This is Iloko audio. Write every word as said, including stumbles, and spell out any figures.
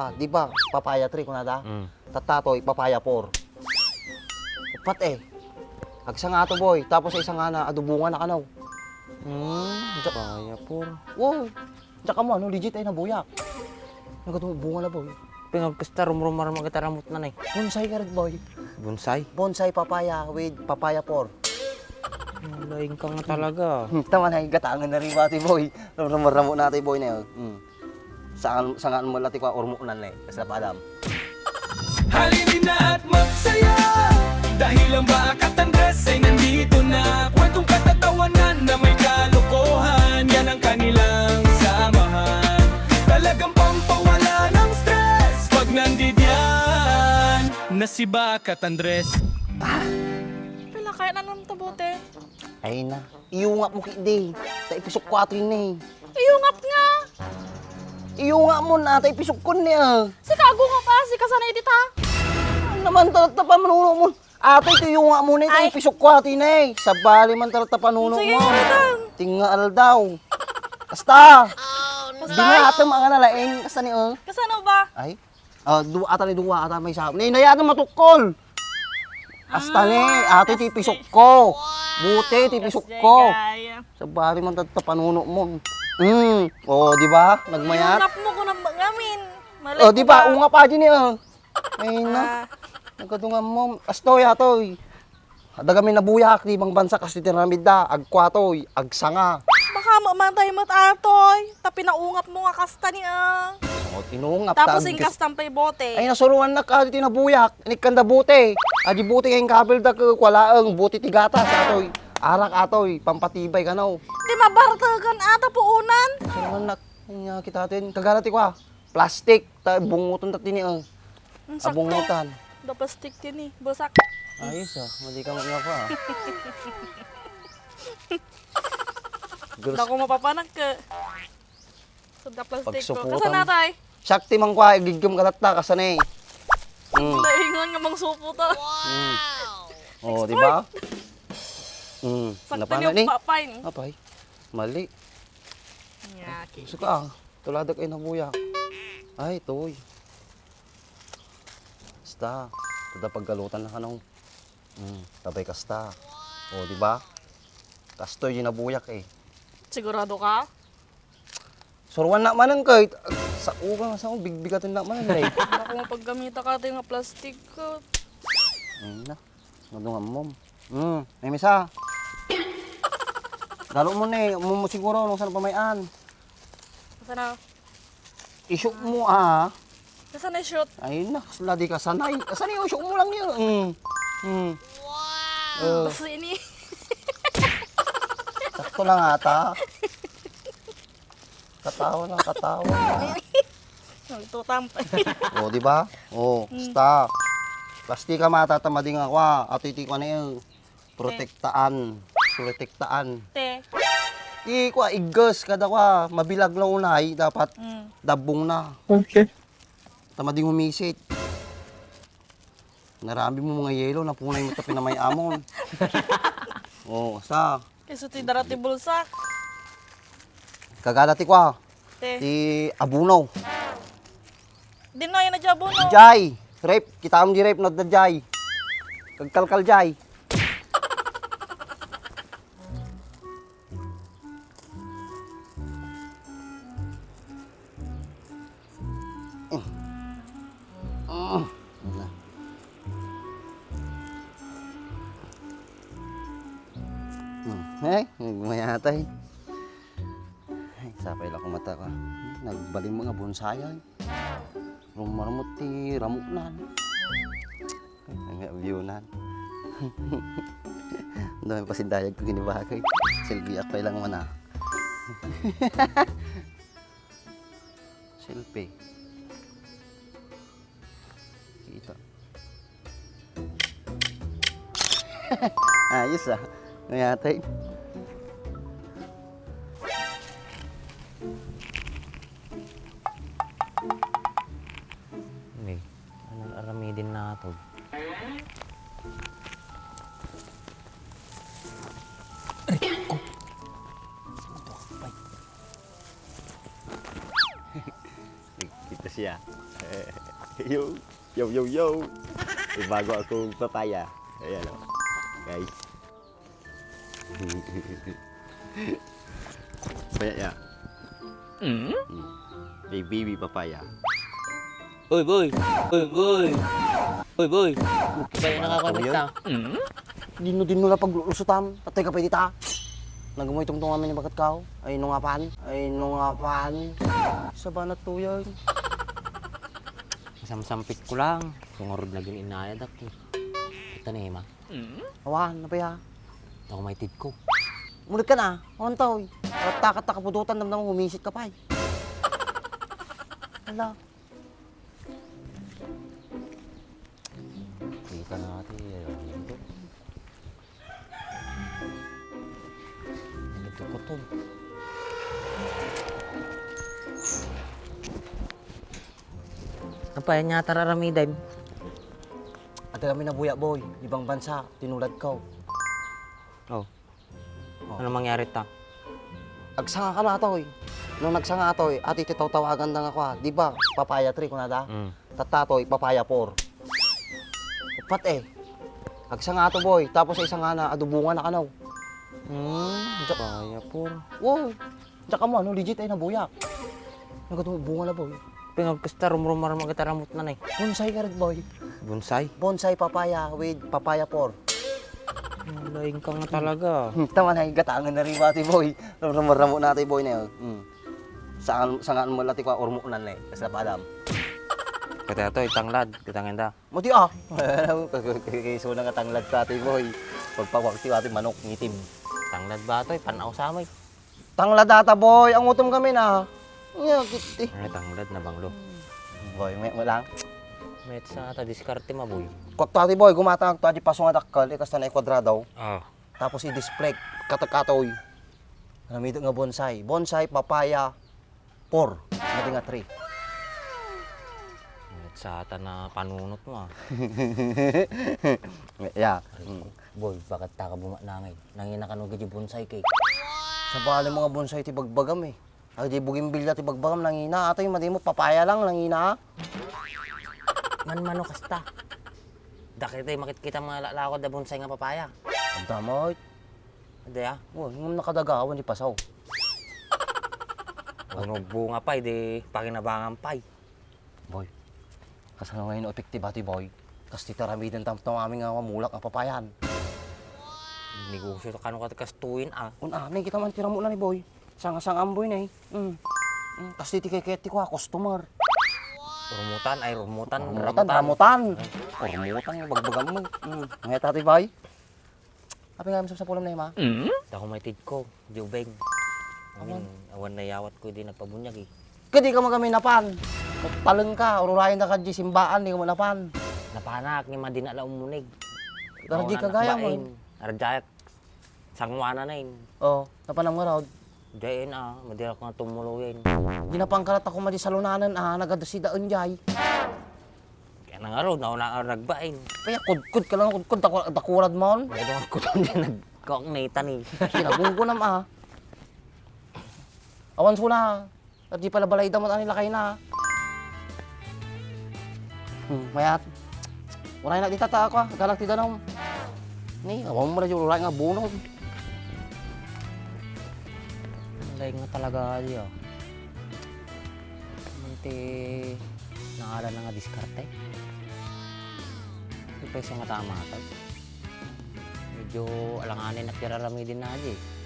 Ah, di ba, papaya tree kunada? Mm. Tatta toy, papaya four. Upat eh. Agsanga to, boy. Tapos ay sanga na, adu bunga na kano. Hmm, diak. Papaya four. Wow. Diak mo, ano, legit ay nabuyak. Nagadu bunga na, boy. Pingagkasta, rumrumar mo kita ramot na, eh. Bonsai ka rin, boy. Bonsai? Bonsai papaya with papaya four. Ang laing ka nga talaga. Hmm, tama na, gatangan na rin, bati, boy. Rumrumar mo na, ate, boy, na yun. Hmm. Saan, saan mo lati kwa urmuknan, eh. Kasi padam. Halina at magsaya dahil ang Bakat Andres ay nandito na. Kwentong katatawanan na may kalokohan, yan ang kanilang samahan. Talagang pampawala ng stress pag nandidiyan na si Bakat Andres. Pila kaya na nang tabote? Ay na. Iyungap mo kidi. Ta ipisok ko atin eh. Iyungap nga. Iyungap mo na, ta ipisok ko ni ah. Sika agungap a, sika sanay dita. Ano naman talaga panuno mo? Ate, ito iyungap mo na, ta Ay. ipisok ko atin eh. Sabali man talaga panuno Sige, mo. Ate. Tinga aldaw. Basta. Basta. Di nga atam ang nalaing. Basta ni oh. Kasano ba? Ay. Ah, dua ata ni dua ata may sa. Ni naya na matukol. Asta ni, Ah, ate ti astig. pisok ko. Bute ti pisok Astig, ko. Kaya. Sabali man tatta panuno mo. Hmm. Oh, di ba? Nagmayat. Iyungap mo ko na ngamin. Mali Oh, ko di ba? ba? Ungap aja ni, oh. Ay, na. Ah. Nagkadungan mo. Astoy, atoy. Adda kami nabuyak ti bangbansa kas ti tinamidda, agkua toy, agsanga. Baka mamatay met atoy, ta pinaungap mo nga kasta ni ah. O, tinungap Tapos ta inkas tampay bote. Ay, nasuruan na ka, di tinabuyak, inikkanda bote. Adi bote nga inkapil da ke, kualaeng, bote ti gatas, atoy. Arak, atoy, pampatibay kano. Di mabartegan ata puunan. Nasuruan na, nga kita tin, kagala ti kwa, plastik, ta bunguton ta tini, ah. Mm, sakto. Abungutan. Da plastik tini, basak. Ayos ah, madi ka nga pa ah. Girls. Dako mapapanak ka. Sa da plastik ko. Pagsuputan. Kasan natay? Sakti man kwa, igigim ka latta, kasan eh. Mm. Laingan nga mang supo ta. Mm. Oh, di ba? Mm. Sakto napana ni ni? Papain. Apay. Mali. Nya, okay. Suka ah. Tuladak ay nabuyak. Ay, toy. Basta, tada paggalutan na kano. Hmm, tabay kasta. O, di ba? Kastoy yung nabuyak eh. Sigurado ka? Suruan na manang kay sa ugang sa bigbigatin na manang eh. Ako nga paggamita ka tayo nga plastic ko. Ayun na. Nadungan mo. Hmm, may misa. Galo mo ni, mo, mo siguro nung saan pamayan. Sana. Isok mo ah. Nasa na shoot? Ay na, kasla di ka sanay. Sanay yung isok mo lang yun. Mm. Mm. Wow! Basta ini. Sakto lang ata. Katawa lang, katawa. Nagtutamp. O, di ba? O, basta. Plastika mata, tamading ako ah. Ato iti ko ano yun. Protektaan. Protektaan. Te. Ti kwa, igges, kada kwa, mabilag na unay, dapat Mm. dabbong na. Okay. Tamading umisit. Narami mo mga yelo, napunay mo ta pinamay-amon. O, sa. Kaysa ti dara ti bulsa. Kagala ti kwa. Te. Ti abuno. Dinoy na di abuno. Jay, rep, kitaem di rep, no, da jay. Kagkalkal jay. Mm. Mm. Na. Mm. Eh, mayatay. Ay, sapay la ko mata ka. Nagbaling mga bonsai ay. Rumarmot ti ramuknan. Ang abyunan. Ang dami pa si dayag ko ginibagay. Silbi ako lang mana. Selfie. Kita. Ayos ah. Mayatay. Ni, anong aramidin nato? Aray ko! Kita siya. Yo, yo, yo, yo. May bago akong papaya. Ayan, oh. Guys. Papaya, ya. Mm? Mm. May baby papaya. Oy, boy! Oy, boy! Oy, boy! Kaya na nga Ano kami yun? ta. Mm? Dino, dino na paglusutam. Patay ka pa dita. Nagamoy tungtong amin ni bakat kao. Ay, no nga pan. Ay, no nga pan. Sa banat to yan. Masamsampit ko lang. Sungarod lagi ni inaya dak, eh. Kita ni Emma. Mm? Awan, ano pa ya? Ako may tid ko. Mulit ka na. Awan tao, eh. Takat ta kapudutan, damdam mo, humisit ka pa, eh. Hala. Kita natin, eh, ano ito? Ano ito ko to? Apay, ania ti ar-aramidem? Adda kami nabuya, boy. Ibang bansa, tinulad ko. Oh. Oh. Ano mangyari ta? Agsanga ka na, toy. Nung nagsanga, toy, ati ti tawtawagan da nga kwa, di ba? Papaya tree, kunada? Mm. Tatta, toy, papaya four. Upat, eh. Agsanga to, boy. Tapos ay sanga na, adubungan na kanaw. Hmm, papaya four. Wow. Tsaka mo, ano, legit ay nabuya. Nagkatubungan na, boy. Pingagkasta, rumrumar, magitaramot na, eh. Bonsai ka rin, boy. Bonsai? Bonsai papaya with papaya four. Laing ka nga talaga. Hmm, tama na, gatangan na rin, pati, boy. Rumrumar na mo natin, boy, na yun. Hmm. Saan, saan mo lati ko, urmunan, eh. Basta pa, Adam. Kaya ito, itanglad. Kita nga da. Mati, ah. Kaiso na nga tanglad ka, ate, boy. Pagpawag ti ate manok, ngitim. Tanglad ba ito? Ipanaw sa amoy. Tanglad ata, boy. Ang utom kami na. Nga, kiti. Ay, tanglad na banglo. Boy, may mo lang. Met sa ata diskarte ma, boy. Kwak to, ate, boy. Gumatang to, adi paso nga dakkel. Ikas na ikwadrado. Ah. Tapos i-display. Katakatoy. Namidot nga bonsai. Bonsai, papaya, four. Madi nga three. Met sa ata na panunot mo, ah. Yeah. Boy, bakit taka bumak na ngayon? Nangina ka nung gadyo bonsai cake. Sabali mga bonsai ti bagbagam eh. Ay, di bougainvillea ti bagbagam, nangina. Atoy, madi mo, papaya lang, nangina. Manmano kasta. Dakit ay makit kita mga lalakad da bonsai nga papaya. Ang damay. Adi, ah? Oh, yung nakadagawan di pasaw. Uno bunga pay, di pakinabangan pay. Boy, kasano ngayon epektiba ti boy? Kas ti taramiden tam tam amin nga mulak nga papayan. Negosyo ta kano kat kastuin, ah. Un amin kita man ti ramo na ni boy. Sanga-sanga amboy na eh. Mm. Mm, kas ti tikeket ti kua, customer. Urmutan, ay, urmutan, Urmutan, ramutan. Ramutan. Urmutan nga bagbagam mo. Mm. Ngeta ti boy. Apay nga sapsapulam na ima? Dako may tid ko, Jubeng. Amin, awan na yawat ko, di nagpabunyag eh. Kadi ka magami napan. Taleng ka, ururayan na ka di simbaan, di ka mo napan. Napanak, ni madina la umunig. Tardi ka gaya mo. Arjayak, sangwana na yun. Oh, napanam nga raod. Diyan ah, madira ko nga tumuloy yun. Di napangkalat ako madi salunanan ah, nagadasidaen jay. Kaya na nga ro, nauna nga nagbain. Kaya kudkod ka lang, kudkod, daku-, dakurad mo. Kaya nga kudkod niya nagkaknita ni. Sinagunggunam, ah. Awan suna. At di pala balay damot ani lakay na. Hmm, mayat. Uray na di tata ako, ah. Galang ti danum. Ni, awan mo na yung uray nga bunod. Laing nga talaga, di, ah. Ti naala na nga diskarte. Ti pwesto nga tama to. Medyo alanganin a piraramidin na di.